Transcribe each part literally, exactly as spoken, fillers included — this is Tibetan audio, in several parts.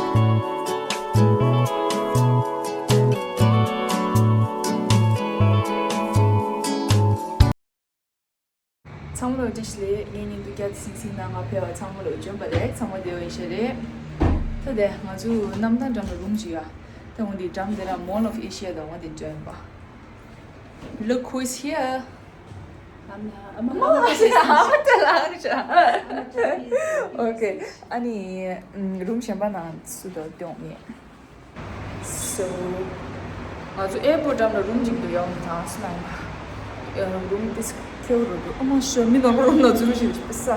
ཚང་མ་ལ་བཀྲ་ཤིས་བདེ་ལེགས། ངའི་བརྙན་ཐུང་བསྐྱར་དུ་གཟིགས་གཟིགས་གནང་། ང་ཕེབས་པ་ཚང་མ་ལ་འཇོན་པ་རེད། ཚང་མ་བདེ་བ་ཡིན་ཤག་རེད། ད་དེ་ང་ཚོ་གནམ་ཐང་འགྲམ་ལ་རུམ་ཅིག་ཡོད། ད་འོ་འདི་འགྲམ་དེ་ར་Mall of Asia དང་འོ་འདི་འགྲམ་པ། Look who's here. I'm, uh, I'm a I'm a I'm a Okay. ཨ་ནི་རུམ་གཞན་པ་ནང་སུ་དང་སྡོད་ཡོང་ངེས། So ང་ཚོ་ཨེར་པོར་ཊི་འགྲམ་ལ་རུམ་ཅིག་འདུག་ཡོང་དང་སུ་ནང་ཡིན་པ། རུམ་དེ་ཁེའུ་རུ་འདུག་ཨ་མ་ཤོ་མི་ནང་རུམ་ནང་ཚུར་ཞིག་ས།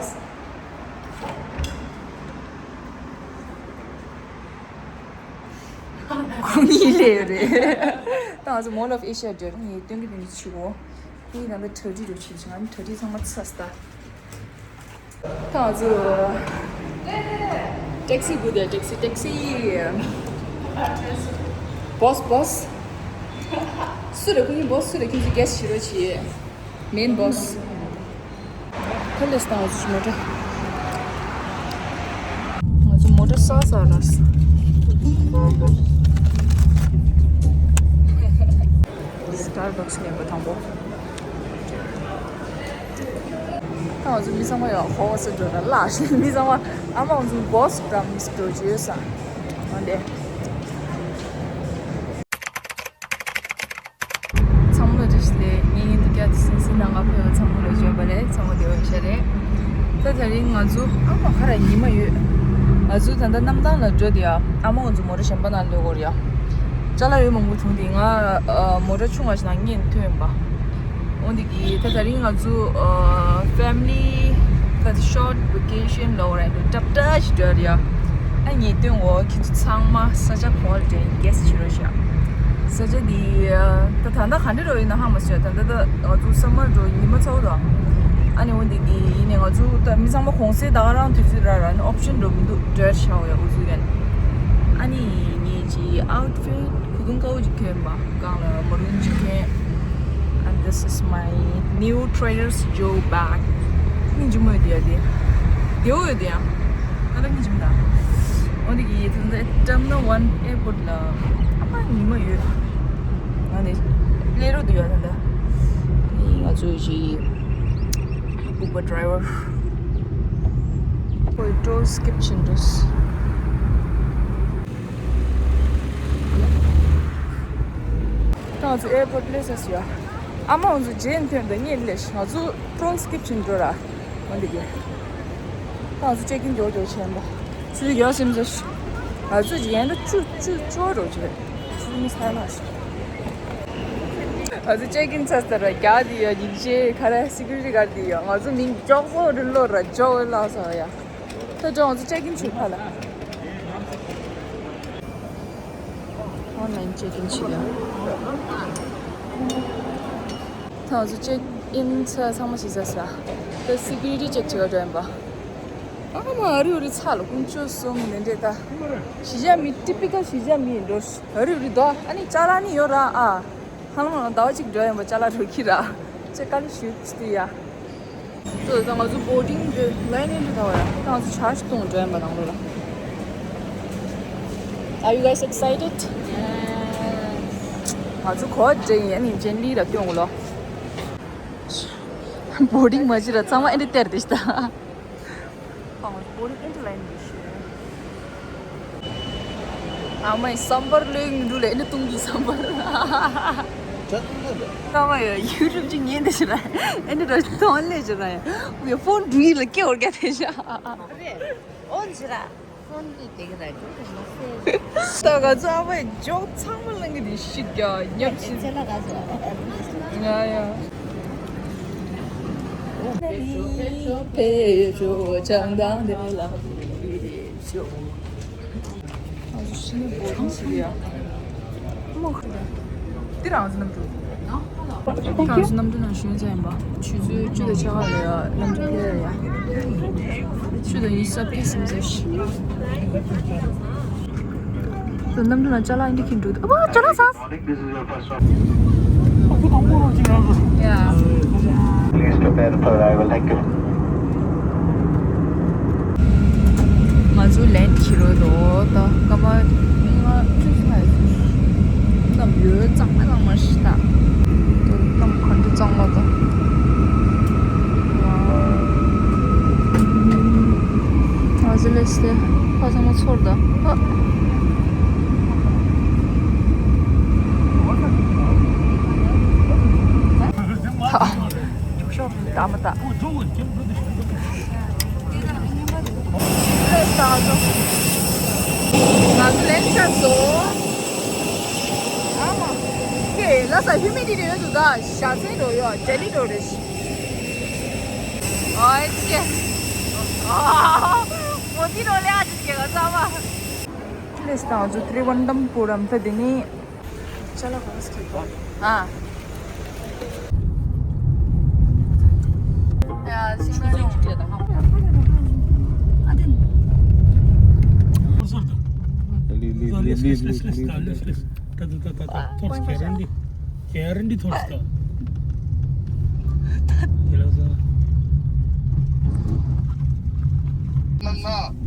ཁོ་གཉིས་ལས་རེད། ད་ང་ཚོ་Mall of Asia འགྲོ་རུང་ངས་སྟོན་གི་སྟོན་གི་བྱེད་གོ། ངས་ད་ལྟ་གྲ་སྒྲིག་འགྲོ་བྱེད་བྱེད་ང་ནི་གྲ་སྒྲིག་ཚང་མ་ཚར་སོང་ད། ད་ང་ཚོ་ཊེག་སི་སྒུག་བསྡད། ཊེག་སི་ཊེག་སི། བོ་སི་བོ་སི། སུ་རེད་ཁོ་གཉིས་བོ་སི་སུ་རེད། ཁྱོད་ཚོ་གེ་སི་བྱེད་རོགས་བྱེད། མེན་བོ་སི། ཁ་ལས་ད་ང་ཚོ་མོ་ཊ། ང་ཚོ་མོ་ཊ་ས་ས་ར་ས། Starbucks ཉོས་པ་དང་པོ། ད་ང་ཚོ་མི་ཚང་མ་ཡང་ཧོ་ཧོ་ཟེར་འགྲོ་ན་ལ་མི་ཚང་མ་ཨ་མ་ང་ཚོ་བོ་སི་འགྲམ་འགྲོ་རྒྱུ་ཡོད་ས། ང་འདས། ཚང་མ་ལ་བཀྲ་ཤིས་བདེ་ལེགས། ངའི་བརྙན་ཐུང་བསྐྱར་དུ་གཟིགས་གཟིགས་གནང་། ང་ཕེབས་པ་ཚང་མ་ལ་འཇོན་པ་རེད། ཚང་མ་བདེ་བ་ཡིན་ཤག་རེད། ད་དེ་རིང་ང་ཚོ་ཨ་མ་ཁ་ར་ཉི་མ་ཡོད། ང་ཚོ་ད་ལྟ་གནམ་ཐང་ལ་འགྲོ་དེ་ཡ། ཨ་མ་ང་ཚོ་མོ་ཊ་གཞན་པ་ནང་སྡོད་དགོས་རེད་ཡ། ཅ་ལག་ཡོད་མང་པོ་བྱུང་དེ་ང་ཨ་མོ་ཊ་ཆུང་བ་ཞིག་ནང་ཉན་ཐོན་པ། འོན་ཏེ་གི་ད་དེ་རིང་ང་ཚོ་ཨ་ཕེ་མི་ལི་ད་ཤོར་ཊི་ཝེ་ཀེ་ཤན་ལོ་རེད་འགྲོ་ཏྲབ་ཏྲ་ཞིག་འགྲོ་རེད་ཡ། ཨ་ངས་སྟོན་འོ་ཁྱེད་ཚོ་ཚང་མ་ས་ཆ་གོ་ལ་དྲན་གེ་སི་བྱེད་རོགས་ཤག་ས་ཆ་འདི་ད་ད་ལྟ་ག་འདྲ་རོ་ཡིན་ན་ཧ་མ་སོས། ད་ལྟ་ད་ང་ཚོ་སམ་མར་འགྲོ་ཉི་མ་ཚ་བོ་དང་། ཨ་ནི་འོ་འདི་གི་ཡིན་ནས་ང་ཚོ་ད་མི་ཚང་མ་གུང་སེང་ད་ག་རང་དུས་ཚོད་ར་ར་ནི་ཨོབ་ཤན་འགྲོ་མི་འདུག་འགྲོ་ཤག་ཡ། འུ་ཚོ་ཡན་ཨ་ནི་ངས་ཅི་ཨའུ་ཊི་ཕིཊ་གོས་ཐུང་དཀར་པོ་ཅིག་གྱོན་པ། སྒང་ལ་མ་རུན་ཅིག་གྱོན། And this is my new Trader Joe bag. སྙིང་རྗེ་མོ་ཡོད་དེ་ཡ་དེ། དེའོ་ཡོད་དེ་ཡ། ང་ད་སྙིང་རྗེ་མོ་ད། འོ་འདི་གི་ད་ད་ཊར་མི་ནལ་ཝན་ཨེར་པོར་ཊི་ལ་ཨ་མ་ཉི་མ་ཡོད། ང་ནི་ལས་རོགས་དུ་ཡོད་ད་ད། ང་ཚོ་ཞི་ཨུ་བར་ཌི་རའི་ཝར། ཁོའི་ཊོལ་སི་ཀིབ་བྱེད་འགྲོ། ད་ང་ཚོ་ཨེར་པོར་ཊི་སླེབས་ས་སུ་ཡ། ཨ་མ་ང་ཚོ་རྗེས་ཐོན་དང་ངས་སླེབས་ཤག་ང་ཚོ་ཊོལ་སི་ཀིབ་བྱེད་འགྲོ་ར། འོ་འདི་གི། ད་ང་ཚོ་ཅེག་ཨིན་མགྱོགས་མགྱོགས་བྱས་ཡིན་པ། ཚུར་ཡོང་སེམས་ས་ཤག་ང་ཚོ་ཡན་ལ་བཅུ་བཅུ་བཅུ་རོ་བྱས། ཚུར་མི་ཚར་མ་ཤག་ང་ཚོ་ཅེག་ཨིན་ཚར་ཚར་ར་རྒྱག་དེ་ཡ། སྙིང་རྗེ་ག་ར་སི་ཀུ་རི་ཊི་གར་དེ་ཡ། ང་ཚོ་མིང་ཅོག་པོ་རི་ལོ་ར་ཇོ་ཝེ་ལ་སོ་ཡ། ད་ཅོག་ང་ཚོ་ཅེག་ཨིན་བྱེད་ཕ་ལ། ཨོན་ལན་ཅེག་ཨིན་བྱེད་ཡ། ད་ང་ཚོ་ཅེག་ཨིན་ཚ་ཚང་མ་བྱེད་ཚར་ས། ད་སི་ཀུ་རི་ཊི་ཅེག་བྱེད་ག་འགྲོ་ཡིན་པ། ཨ་མ་ཨ་རི་ཨ་རི་ཚ་ལ་ཀུན་སྤྱོད་གསུམ་ནས་འདྲེ་ད། གཞིས་ཆགས་མི་ཊི་པི་ཀལ་གཞིས་ཆགས་མི་ཡིན་འགྲོ། ཨ་རི་ཨ་རི་དོ། ཨ་ནི་ཅ་ལག་ནི་ཡོད་ར་ཨ། ཧ་ལམ་ཟླ་བ་གཅིག་འགྲོ་ཡིན་པ་ཅ་ལག་འགྲོ་ཁྱི་ར། ཅེ་དཀའ་ལས་ཞུ་ཅི་ཡ། ཏོ་ད་ང་ཚོ་བོར་ཌིང་གི་ལའིན་ནས་འགྲོ་ད་བ་ཡ། ད་ང་ཚོ་ཆར་ཇི་གཏོང་འགྲོ་ཡིན་པ་ནང་ལོ་ལ། Are you guys excited? ང་ཚོ་གོ་བ་འདྲེ་ཡིན། ཨ་ནི་ཇེན་ལི་ར་སྟོན་གོ་ལོ། བོར་ཌིང་མ་བྱེད་ར་ཚང་མ་ཨེ་འདྲ་སྟེར་ཏེ་ཤི་ད། ཁོང་བོ་ལི་ཨིན་ཊར་ལའིན་རེད་ཤི། ཨ་མའི་སམ་བར་ལོས་མི་འདུག་ལ་ཨེ་འདྲ་བཏུང་གི་སམ་བར། ཨ་མ་ཡ་ཡུ་ཊུབ་ཅིག་ཉན་དེ་ཤི་ར། ཨེ་འདྲ་ར་ཐོན་ལེ་ཤི་ར་ཡ། ཕོན་འགྲུལ་ལ་སྐྱེ་བར་ག་དེ་ཤ། ཨོན་ཤི་ར། ད་ག་ཚོད་ཨ་མའི་ཇོག་ཚང་མ་ལང་གི་དེ་ཤི་རྒྱ་ཉོབ་ཤི། ང་ཡ། ང་ཚོ་ཕྱི་ནས་བོར་ཌིང་བྱེད་ཀྱི་ཡ། དམག་ཁུལ་དང་། འདི་རང་ཚོ་གནམ་གྲུ། ང་ཚོ་གནམ་གྲུ་ནང་ཞོན་ཚར་ཡིན་པ། ཆུ་ཚོད་བཅུ་དང་ཕྱེད་ཀ་ལ་ཡ་གནམ་གྲུ་ཕེབས་ཡ། ཆུ་དང་ཡིན་སྲབ་ཀྱི་སིམ་ཟེར་ཤི། གནམ་གྲུ་ནང་ཅ་ལག་འདི་ཁྱེར་འགྲོ་འདུག་ཨ་ཅ་ལག་ཟ། Morning, this is your first stop. Yeah. Please prepare for arrival. Thank you. ང་ཚོ་ལན་ཁྱེར་རོ་དོ་ད་སྐར་མ་ མོ་ཚོར་ད། ཨ། ཐ། ཐ། ཤོག་ད་མ་ད། ལས་ད་ང་ཚོ་ལེན་ཆགས་སོང་། ཨ་མ། ཀེ་ལ་ས་ཧུ་མི་ཌི་ཊི་ཡོད་འདུག་ད་ཞག་ཚན་འགྲོ་ཡོད་ལྡི་ལི་འགྲོ་རེད། ཨོ་ཨེ་ཅེ། ཨ། མོ་དི་རོ་ལེ་ཨ་ཅིག་གེ་ག་ས་མ། ལས་ད་ང་ཚོ་ཏི་རུ་ཝན་ནམ་པུ་རམ་ད་དེ་ནི། ཅ་ལག་ག་ས་ཁྱེར་གོ། ཨ། ཡ་ཤིང་ཏོག་ཅིག་ཅིག་ད་ཧ། ཨ་དེ། ལི་ལི་ལི་ལི་ལི་ལི། ད་ད་ད་ད་ཐོར་ཁེ་རན་ཌི། ཁེ་རན་ཌི་ཐོར་ད། དེ་ལ་ས།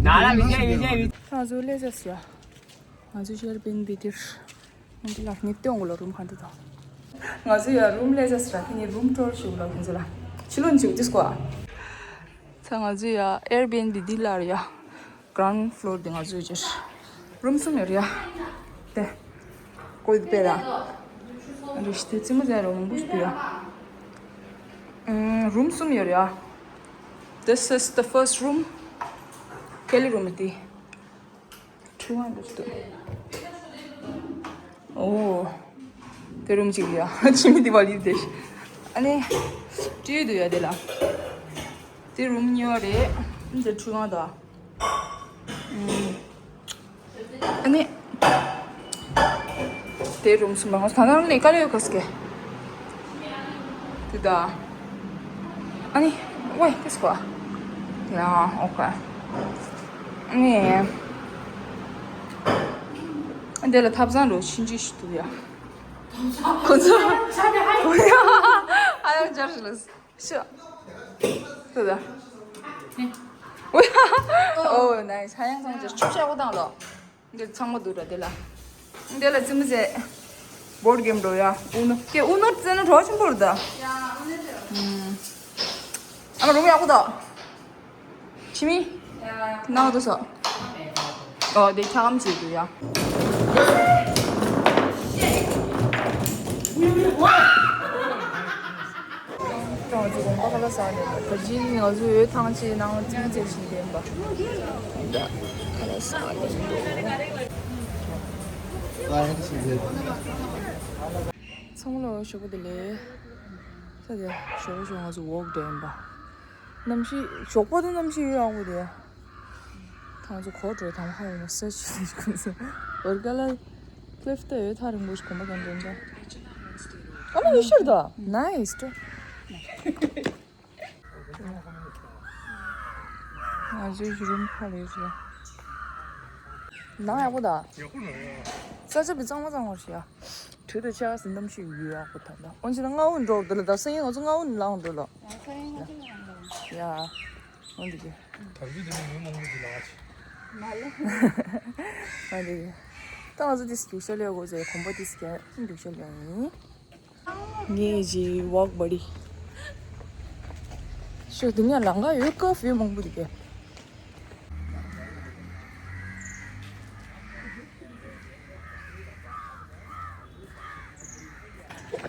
ན་ལ་མི་ཤེས་མི་ཤེས་མི། ང་ཚོ་སླེབས་ཚར་སོང་ཡ། ང་ཚོ་ཤར་པིན་པི་ཏིར། ང་ཚོ་ལ་ངས་སྟོན་གོ་ལ་རུམ་ག་འདྲ་དང་། ང་ཚོ་ཡ་རུམ་སླེབས་ཚར་སོང་ར། དེ་ནས་རུམ་ཊུར་ཞུ་གོ་ལ་ཁྱེད་ཚོ་ལ། ཕྱི་ལོགས་ནས་འཇུག་དུས་སྐོ་ཨ། ཚ་ང་ཚོ་ཡ་ཨེར་བི་ཨེན་བི་འདི་ལ་རེད་ཡ། གྷ་རའུན་ཌི་ཕི་ལོར་དེ་ང་ཚོ་ཡོད་ཅེར། རུམ་གསུམ་ཡོད་རེད་ཡ། དེ། ཀོ་ཡི་པེ་ར། རེ་ཞིག་དེ་ཙི་མ་ཟེར་རོ་མང་པོ་ཞིག་འདུག་ཡ། ཨུམ། རུམ་གསུམ་ཡོད་རེད་ཡ། This is the first room. ཀེ་ལི་རུམ་དེ། ཁྲུ་ཝང་འདུག་འདུག་ཨོ། དེ་རུམ་གཅིག་ཡ། ཕྱི་མི་དེ་བ་ལི་དེ། ཨ་ནི། ཊི་ཝི་འདུག་ཡ་དེ་ལ། དེ་རུམ་གཉིས་པ་རེད། འདི་ཁྲུ་ཝང་དང་། ཨ་ནི། དེ་རུམ་གསུམ་པ་ང་ཚོ་ད་ནང་ནས་དཀའ་ལས་ཡོད་ག་ཟེར་གི། དེ་ད། ཨ་ནི། ཝེ་ཏེས་ཀོ། ཡ་ཨོ་ཁེ། ཨ་ནི། འདི་ལ་ཐབ་ཚང་འགྲོ་ཕྱིན་ཅི་ཞིག་འདུག་ཡ། ཁོ་ཚོ། ཨ་ཡང་འབྱར་ཞིག་ལ། ཤོ། དེ་ད། ཨོ་ནའི་སི། ཧ་ཡང་ཚང་ཅིག་ཆུ་ཤ་བོ་དང་ལོ། འདི་ཚང་མ་འདུག་ར་དེ་ལ། འདི་ལ་ཙི་མི་ཟེ། བོར་ཌི་གེམ་འགྲོ་ཡ། ཨུ་ནོ། ཀེ་ཨུ་ནོ་རྩེ་ན་གྲོགས་ཆེན་པོ་རེད་ད། ཨ་མ་རུམ་ཡག་པོ་ད། ཕྱི་མི། ནང་དུ་སོ། ཨོ་དེ་འཁྱག་སྒམ་བྱེད་དུ་ཡ། ང་ཚོ་དགོན་པ་ཁ་ལག་ཟ་ནས་ད་ཅི་ང་ཚོ་འོས་ཐང་ཆེ་ནང་ཙིང་ཙེ་ཞིག་ལྡན་པ། ད་ཁ་ལག་ཟ་ནས་འདུག་ཚང་མ་ལ་ཞོགས་པ་བདེ་ལེགས། ད་དེ་ཞོགས་པ་ཞོགས་ང་ཚོ་ཝོག་འགྲོ་ཡིན་པ། གནམ་གཤིས་ཞོགས་པ་དང་གནམ་གཤིས་ཡོད་ཡག་པོ་དེ། ད་ང་ཚོ་གོ་འགྲོ་དང་ཧ་ཡོད་ན་སེ་ཆུ་ཞིག་གོ་སོང་། བར་ག་ལ་ཀླིབ་ཏེ་ཡོད་ཐག་རིང་པོ་ཞིག་གོམ་པ་གང་འདྲ་འདྲ། ཨ་ལ་ཡོད་ཤར་ད། ནའིས་ཏོ། ང་ཚོའི་རུམ་ཁ་ལས་རེད། ནང་ཡག་པོ་ད། ཡག་པོ་ན་ཡ། ས་ཆ་བི་གཙང་མ་གཙང་བ་ཞིག་ཡ། དུས་དང་ཆ་ཟིན་གནམ་གཤིས་ཡོད་ཡག་པོ་ད་ད། འོན་ཀྱང་ན་སྔ་བོ་འགྲོ་འདི་ལ་ད་སང་ཉིན་ང་ཚོ་སྔ་བོ་ནས་ལངས་འགྲོ་ལ། ཡ། འོན་ཏེ་གི། ད་རུང་དེ་ནས་མི་མང་པོ་ཞིག་ལ་ཆེ། མ་ལེ། ཨ་དེ་གི། ད་ང་ཚོ་དེ་རྒྱུག་ཤར་ལས་དགོས་ཟེར་གོམ་པ་དེ་རྒྱུག་ཤར་ལས་ཡིན། ངའི་ཇི་ཝོག་བ་ཌི། ཤོག་དེ་ནས་ལང་ཀ་ཡོད་ཀ་ཕིའུ་མང་པོ་དེ་གི།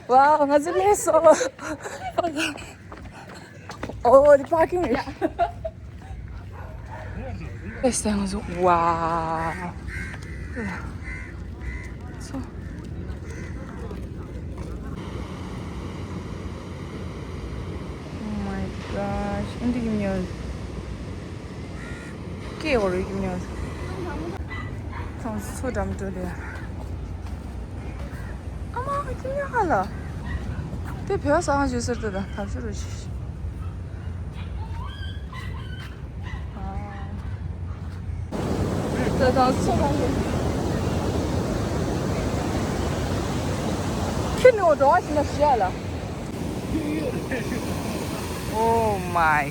ཝའོ། ང་ཚོ་སླེབས་སོང་། ཨོ་དེ་པར་ཀིང་རེད། སླེབས་སོང་ང་ཚོ། ཝའོ། སོ། Oh my gosh. འདི་གི་མྱོས། ཀེ་འོ་རེ་གི་མྱོས། ཁོང་ཚོ་འགྲམ་འགྲོ་ལེ། ཨ་མ་ཀི་མྱོས་ཧ་ལ། དེ་བོད་ས་ང་བརྗོད་ཟེར་ཏེ་ད་ཐབས་ཤོར་རེ་ཞིག་ད་ད་སོ་རང་གི། ཁྱི་ནི་འོ་འགྲོ་བ་ཞིག་ན་ཤི་ཡ་ལ། Oh my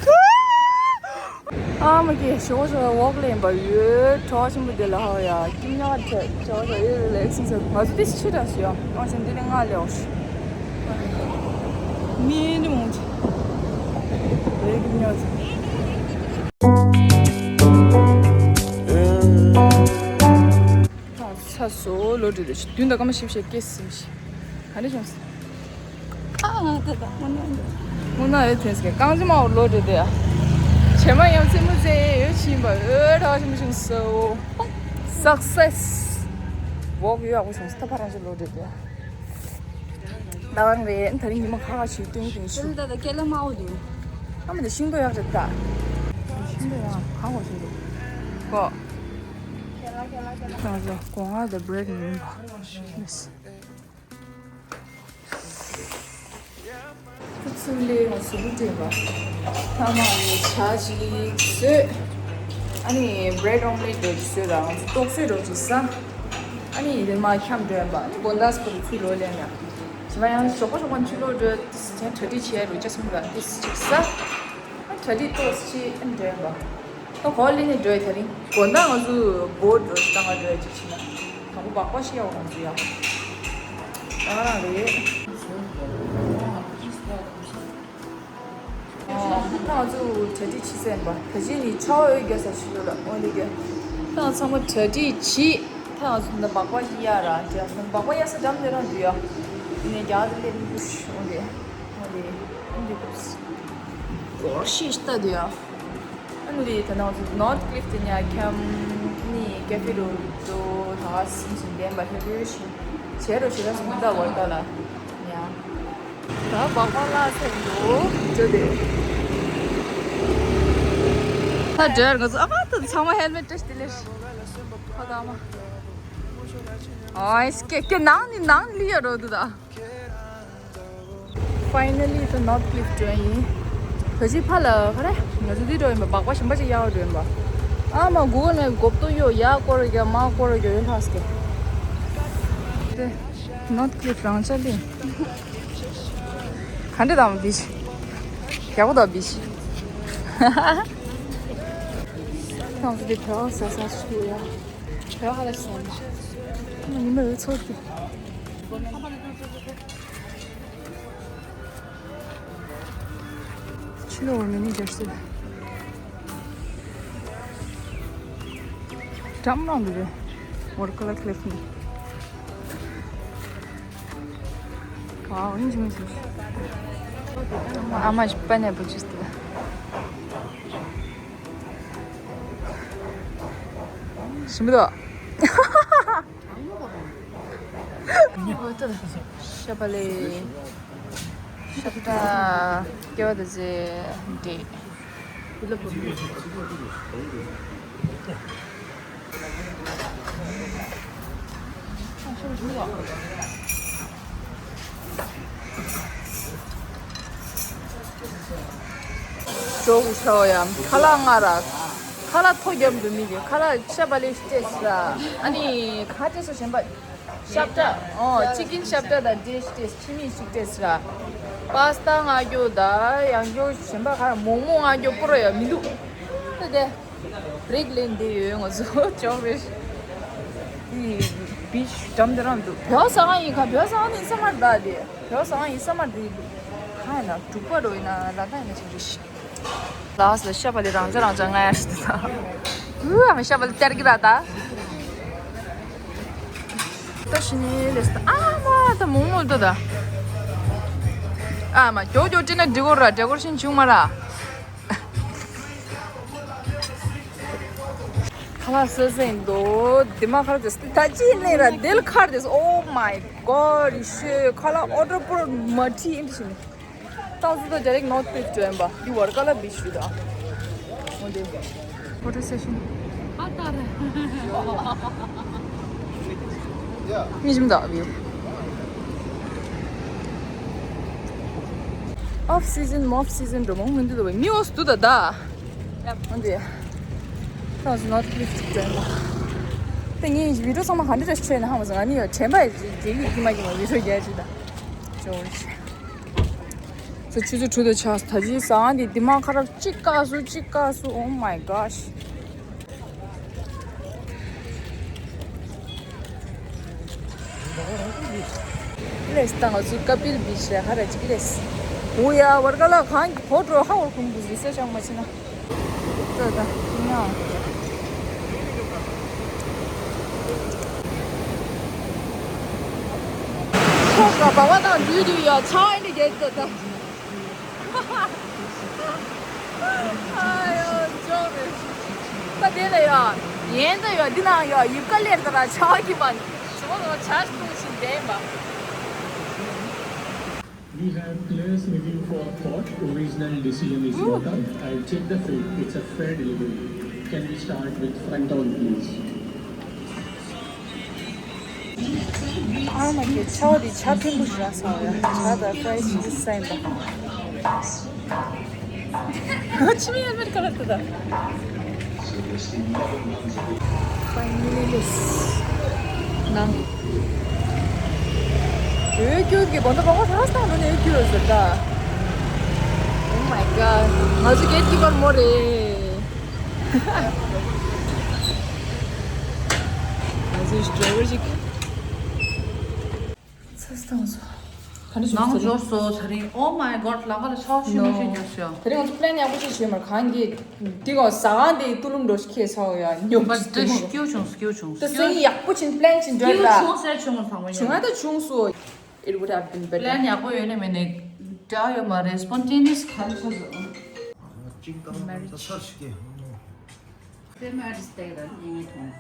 god. ཨ་མ་ཀི་ཞོ་ཞོ་ཝོག་ལེན་པ་ཡོད། གྲོགས་ཆེན་པོ་དེ་ལ་ཧ་ཡ་ཀིམ་ཉག་ཁྲེ་ཞོ་ཞོ་ཡོད་རེ་ལེགས་སིང་ཟེར། ང་ཚོ་དེ་ཕྱི་དྲགས་སུ་ཡོད། ཨོ་ཅན་དེ་ལས་ང་ལེའོ་ཤི་མི་འདི་མོང་ཆེ་རེ་ཀིམ་ཉག་ཟེར། སོ་ལོ་དྲི་དེ་བདུན་དང་སྐར་མ་བཞི་བཅུ་ཞེ་བརྒྱད་ཟིན་ཞིང་། ག་འདྲ་བྱུང་སོང་། ཨ་ང་ད་ད་དངོས་གནས་དངོས་གནས་ཡོད་དོན་ཟེར་རྐང་ཅི་མའོ་ལོ་དྲི་དེ་ཡ། བྱེ་མ་ཡང་རྩེད་མོ་རྩེ་ཡོད་ཕྱིན་པ་འོད་ཧྲ་ཞིམ་ཞིང་སོ། སག་སེ་སི། འོག་ཡོད་ཡག་པོ་བྱུང་སོང་། ད་ཕ་རང་ཞིག་ལོ་དྲི་དེ་ཡ། ད་རང་རེད། ད་རིང་ཉི་མ་ཁ་ཁ་ཞིག་སྟོན་གྱིན་ཞུ། ད་ད་ཁྱེད་ལ་མའོ་དུ། ཨ་མ་དེ་ཤིང་ཏོག་ཡག་རེད་ད། ཤིང་ཏོག་ཡག་གང་གོ་ཤིང་ཏོག་གོ། ཁྱེད་ལ་ཁྱེད་ལ་ཁྱེད་ལ། ང་ཚོ་སྒོ་ང་དང་བྷི་རེཌ་ཉོས་པ། ཚུལ་ལས་ང་ཚོ་ལུག་འདྲེན་པ། ཐ་མ་ནི་ཇ་ཅིག་བཟོས། ཨ་ནི་བྷི་རེཌ་ཨོམ་ལེཊ་འདྲ་ཅིག་བཟོས་དང་ང་ཚོ་ཏོག་ཙེ་འདྲ་ཅིག་ཟ། ཨ་ནི་དེ་མ་འཁྱམ་འགྲོ་ཡིན་པ། ཨ་ནི་དགོང་དག་སྐོར་ཚུར་ལོག་ལེན་ཡ། ཞི་མ་ཡང་ཞོགས་པ་ཞོགས་པ་ཕྱི་ལོགས་འགྲོ་དེ་ཡང་གྲ་སྒྲིག་བྱས་རུ་ཅག་སོང་ལ་དེ་ཅིག་ཟ། ཨ་གྲ་སྒྲིག་ཏོག་ཙེ་ཨ་ནི་འགྲོ་ཡིན་པ། ཨ་གོ་ལེན་ནས་འགྲོ་ཡི། ད་རིང་དགོང་དག་ང་ཚོ་བོ་ཊི་འདྲ་ཅིག་བཏང་ག་འགྲོ་ཡ་ཅིག་བྱས་ན། དང་པོ་སྦག་སྦག་ཤི་ཡའོ་ང་ཚོ་ཡ། ད་ག་རང་རེད། ད་ང་ཚོ་གྲ་སྒྲིག་བྱེད་ཟེར་པ། ད་ཅི་ནི་ཆའོ་ཨོའི་རྒྱ་ས་ཞིག་ཡོད་ལ་འོ་ལེ་རྒྱ། ད་ང་ཚང་མ་གྲ་སྒྲིག་བྱེད། ད་ང་ཚོ་འདི་སྦག་སྦག་ཡ་ར་རྒྱ་སྦག་སྦག་ཡ་ས་འགྲམ་དེ་རང་འདུག་ཡ། ཡིན་ནའི་རྒྱ་དེ་སླེབས་མི་འདུག་འོ་ལེ། འོ་ལེ། འོ་ལེ། སྐོར་ཞིག་ལྟ་འདུག་ཡ། ཨ་ནི་ད་ནང་ནོར་ཐི་ཀི་ལིཕ་དེ་ཉག་འཁྱམ་ནི་ཀེ་ཧྥེ་རུ་འགྲོ་ད་སིམ་སིམ་ལྡན་པ་ཧེ་རུ་ཤིང་བྱས་རོ་བྱེད་ད་སུ་མི་ད་བར་ད་ལ་ཡ། ད་སྦག་སྦག་ལ་སེམས་འགྲོ་འགྲོ་དེ། ད་འགྲོ་ཡར་ང་ཚོ་ཨ་ཕ་ད་ཚང་མ་ཧེལ་མེ་ཊི་བཀྲ་ཤིས་བདེ་ལེགས། ཁ་ད་མ། ཨོ་ཨིས་ཀེ་ཀེ་ནང་ནི་ནང་ལི་ཡ་རོ་དུ་ད། ཕའི་ནལ་ལི་ད་ནོར་ཐི་ཀི་ལིཕ་འགྲོ་ཡིན། ད་ཅི་ཕ་ལ་ག་རེ་ང་ཚོ་འདི་འགྲོ་ཡིན་པ། སྦག་སྦག་གཞན་པ་ཅིག་གཡར་བ་འགྲོ་ཡིན་པ། ཨ་མ་གུ་གལ་མེབ་གོབ་ཏོ་གཡོ་ཡ་སྐོར་རྒྱ་མ་སྐོར་རྒྱ་ཡོད་ལྷག་སྐད། དེ་ནོར་ཐི་ཀི་ལིཕ་རང་ཅག་ལི། ག་འདྲ་དང་བི་ཤི། ཡག་པོ་དང་བི་ཤི། ང་ཚོ་འདི་བོད་ཟ་ས་ཞིག་ཡོད་ཡ། བོད་ཧ་ལ་ཤི་སོང་། ཉི་མ་འོད་ཚོགས་ཀྱི། ཕྱི་ལོགས་མི་ནི་རྒྱ་སེ། འགྲམ་རང་འདུག་རེད། ཝོ་ཊར་ཀ་ལར་ཀི་ལིབ་ནི། ཝའོ། ཨིན་ཇི་མི་ཇི། How much pineapple juice do you have? ཞིམ་པོ་འདུག་ཤ་བག་ལེབ། ཤ་བག་ལེབ། སྐྱེ་བ་དེ་ཚེ་འདྲེ། ཇོ་བོ་ཤ་བ་ཡ། ཁ་ལག་ང་ར། ཁ་ལག་ཐོ་རྒྱབ་འདུག་མི་གི་ཁ་ལག་ཤ་བག་ལེབ་ཤིག་ཏེས་ར། ཨ་ནི་ག་ཏེས་སོ་གཞན་པ། ཤ་བཀྲ། ཨོ་ཅི་ཀིན་ཤ་བཀྲ་དང་འབྲས་ཤིག་ཏེས། ཕྱི་མིག་ཤིག་ཏེས་ར། པཱ་སི་ཏཱ་ང་རྒྱོ་ད་ཡང་རྒྱོ་གཞན་པ་ག་ར་མོག་མོག་ང་རྒྱོ་པོ་ར་ཡ་མི་འདུག་ད་དེ། བྷི་རེག་ལེན་བསྡད་ཡོད་ང་ཚོ་ཅོག་རེ། དེ་བི་ཆུ་འགྲམ་དེ་རང་འདུག་བོད་ཟ་ཁང་ཡིན་ཁ། བོད་ཟ་ཁང་ནི་ས་མར་བདག་དེ། བོད་ཟ་ཁང་ཡིན་ས་མར་བདག་འདུག་གང་ཡིན་ན་འབྲུག་པ་རོ་ཡིན་ན་ལ་ད་ཡིན་ན་ཅིག་རེ་ཤི། ལགས་སོ། ཤ་བག་ལེབ་རང་ཅག་རང་ཅག་ང་ཡ་ཤི་ད། ཨུ་ཨ་མ་ཤ་བག་ལེབ་སྟེར་གི་ར་ད། ད་ཤི་ནི་ལེས་ད། ཨ་མ་ད་མོག་མོག་ད་ད། ཨ་མ་མགྱོགས་མགྱོགས་སྤྲད་ན་འགྲིག་གོ་ར། ཌེ་ཀོ་རེ་ཤན་བྱུང་མ་ར། ཁ་ལག་སོ་སོ་ཡིན་འདུག་འདི་མ་ཁར་དུ་ད་ཅི་ནས་ར་དེལ་ཁར་དུ། Oh my God ཡེ་ཤེས། ཁ་ལག་ཨོ་ཌར་པོར་མ་ཁྲིད་ཡིན་ཞིང་། ཏང་སུ་ད་ཇ་རེག་ནོར་ཐི་ཀི་ལིཕ་འགྲོ་ཡིན་པ། འདི་ཝོ་ཊར་ཀ་ལར་བི་ཆུ་ད། འོ་དེ། ཕོ་ཊོ་སེ་ཤན། ཨ་ད་ར། མི་ཞིམ་ད་བིའུ། ཨོཕ་སི་ཛན་མོབ་སི་ཛན་འགྲོ་མང་མི་འདུག་ད་བའི་མི་འོ་སུ་ད་ད། འོ་དེ། ཏང་སུ་ནོར་ཐི་ཀི་ལིཕ་འགྲོ་ཡིན་པ། ད་ངའི་བི་ཌིའོ་ཚང་མ་ག་འདྲ་འདྲ་ཆོས་ན་ཧ་མ་སོང་། ང་ནི་ཡང་དྲན་པ་རྒྱལ་གྱི་ཀྱི་མ་ཀྱི་མ་བི་ཌིའོ་རྒྱལ་ཅིག་ད། ཅོ་རེ་ཤི། ཚོ་ཆུ་ཚོད་དྲུག་དང་ཆགས་སོང་། ད་ཅི་ཟ་ཁང་འདི་འདི་མ་ཁ་རབ་གཅིག་བཀག་སུ་གཅིག་བཀག་སུ། Oh my gosh. ལེས་ད་ང་ཚོ་ཀ་པིལ་བིཆ་ལ་ཧ་ར་གཅིག་ལེས། འོ་ཡ་ཝོ་ཊར་ཀ་ལར་གང་གི་ཕོ་ཊོ་ཧ་འོར་ཁུམ་གུ་རི་སེ་ཆང་མ་ཆི་ན། ད་ད་ཡིན་ན། ཁོ་ག་བ་བ་དང་འཇུས་འཇུས་ཡ་ཆང་ཨེ་འདི་རྒྱལ་དུ་ད། ཨ་ཡོ་ཅོག་རེད། ད་དེ་ལ་ཡ་ཡན་ད་ཡ་འདི་ན་ཡ་ཡིབ་ཀ་ལེར་ད་ར་ཆང་གི་མ་ནི་ཅོག་ནོ་ཆ་སྤུངས་ཤིང་ལྡན་པ། We have players waiting for a pot. Original decision is not out. I'll check the fridge. It's a fair delivery. Can we start with front on, please? ཨ་མ་གི་ཆའོ་དེ་ཆ་ཕྲན་བུ་ཞིག་རག་སོང་ཡ། ཆ་དང་ཕ་རའི་སི་ཟེམ་པ། ཆི་མི་ཡར་མར་ཁ་ལ་ཏི་ད། Finally ནམ། འོད་སྐྱོར་གྱི་བོ་ད་བ་གོ་ཧྲ་སྟང་ནོ་ནས་འོད་སྐྱོར་ཟེར་ད། Oh my god. ང་ཚོ་གེ་ཊི་ཀི་པར་མོ་རེད། ང་ཚོ་ཌ་རའི་ཝར་ཞིག་ཚེ་སྟོང་སོ། ག་འདྲ་ནང་བྱུང་སོ། འབྱོར་སོ་ཚ་རིང་། Oh my god. ལམ་ཁ་ལ་ཆར་ཆུ་མོ་ཞིག་རྒྱུགས་ཤག་དེ་རིང་ང་ཚོ་པི་ལེན་ཡག་པོ་ཞིག་བྱས་མར་གང་གི་དེ་ག་ཟ་ཁང་དེ་ཏུ་ལུམ་འགྲོ་ཞིག་ཁེལ་ཚར་ཡ་ཉོབ་ཅིག་ཏུ་ལུམ་སྐྱིད་བྱུང་སྐྱིད་བྱུང་ད་སང་ཉིན་ཡག་པོ་ཕྱིན་པི་ལེན་ཕྱིན་འགྲོ་ལ་བྱུང་ཟེར་བྱུང་ཚང་མ་བྱུང་ཡ་ད་བྱུང་སོ། It would have been better. པི་ལེན་ཡག་པོ་ཡོད་ནས་མེད་ནས་འདྲ་ཡོད་མ་རེད། སྤོན་ཊེ་ནི་ཡས་ག་རེ་ཆགས་སོང་། ཅིང་ཀང་ཀང་ཚ་ཚར་ཞིག་གི། They might stay there in Hong Kong.